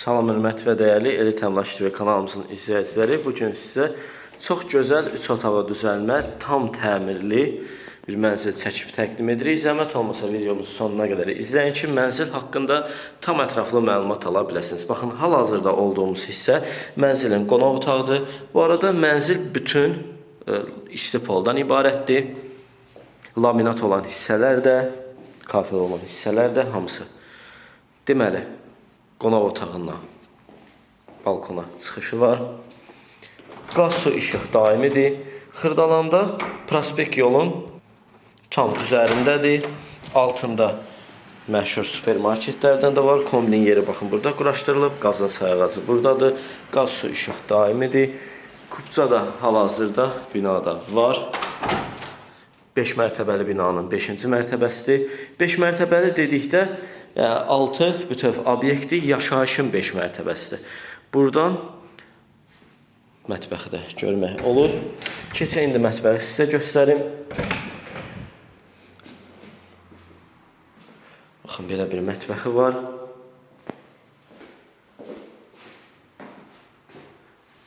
Salam hörmətli və dəyərli Elit Əmlak TV kanalımızın izləyiciləri. Bu gün sizə çox gözəl 3 otağa düzəlmə, tam təmirli bir mənzil çəkib təqdim edirik. Zəhmət olmasa videomuzu sonuna qədər izləyin ki, mənzil haqqında tam ətraflı məlumat ala biləsiniz. Baxın, hal-hazırda olduğumuz hissə mənzilin qonaq otağıdır. Bu arada mənzil bütün istipoldan ibarətdir. Laminat olan hissələr də, kafel olan hissələr də hamısı. Deməli, qonaq otağından balkona çıxışı var. Qaz, su, işıq daimidir. Xırdalanda prospekt yolun tam üzərindədir. Altında məşhur supermarketlərdən də var. Kombinin yeri baxın burada quraşdırılıb. Qazın sayğacı buradadır. Qaz, su, işıq daimidir. Kupça da hal-hazırda binada var. 5 mərtəbəli binanın 5-ci mərtəbəsidir. 5 mərtəbəli dedikdə, yəni 6 bütöv obyektdir, yaşayışın 5 mərtəbəsidir. Buradan mətbəxi də görmək olur. Keçək indi mətbəxi sizə göstərim. Baxın, belə bir mətbəxi var.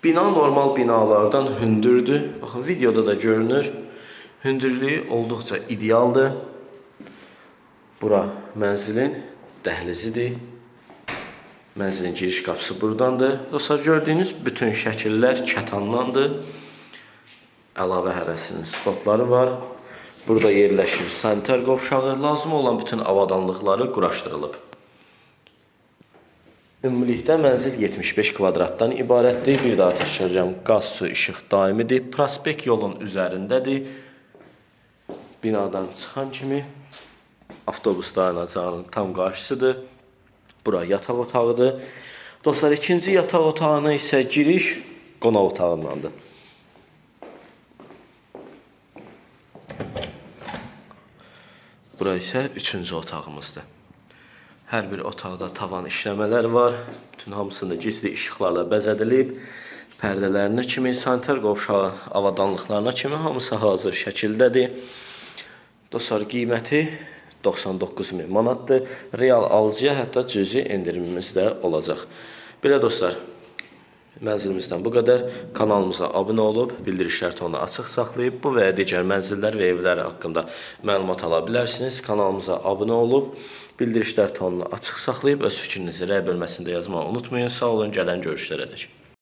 Bina normal binalardan hündürdür. Baxın, videoda da görünür. Hündürlüyü olduqca idealdır. Bura mənzilin dəhlizidir. Mənzilin giriş qapısı burdandır. Dostlar, gördüyünüz bütün şəkillər kətandandır. Əlavə hərəsinin spotları var. Burada yerləşir sanitar qovşağı. Lazım olan bütün avadanlıqları quraşdırılıb. Ümumilikdə mənzil 75 kvadratdan ibarətdir. Bir daha təkrar edirəm, qaz, su, işıq daimidir. Prospekt yolun üzərindədir. Binadan çıxan kimi avtobus dayanacağının tam qarşısıdır. Bura yataq otağıdır. Dostlar, ikinci yataq otağına isə giriş qonaq otağındandır. Bura isə üçüncü otağımızdır. Hər bir otaqda tavan işləmələr var. Bütün hamısında gizli işıqlarla bəzədilib. Pərdələrinə kimi, sanitar qovşağı avadanlıqlarına kimi hamısı hazır şəkildədir. Dostlar, qiyməti 99 min manatdır. Real alıcıya hətta cüzi endirimimiz də olacaq. Belə dostlar, mənzilimizdən bu qədər. Kanalımıza abunə olub, bildirişlər tonunu açıq saxlayıb, bu və ya digər mənzillər və evlər haqqında məlumat ala bilərsiniz. Kanalımıza abunə olub, bildirişlər tonunu açıq saxlayıb, öz fikrinizi rəy bölməsində yazmağı unutmayın. Sağ olun, gələn görüşlərə dək.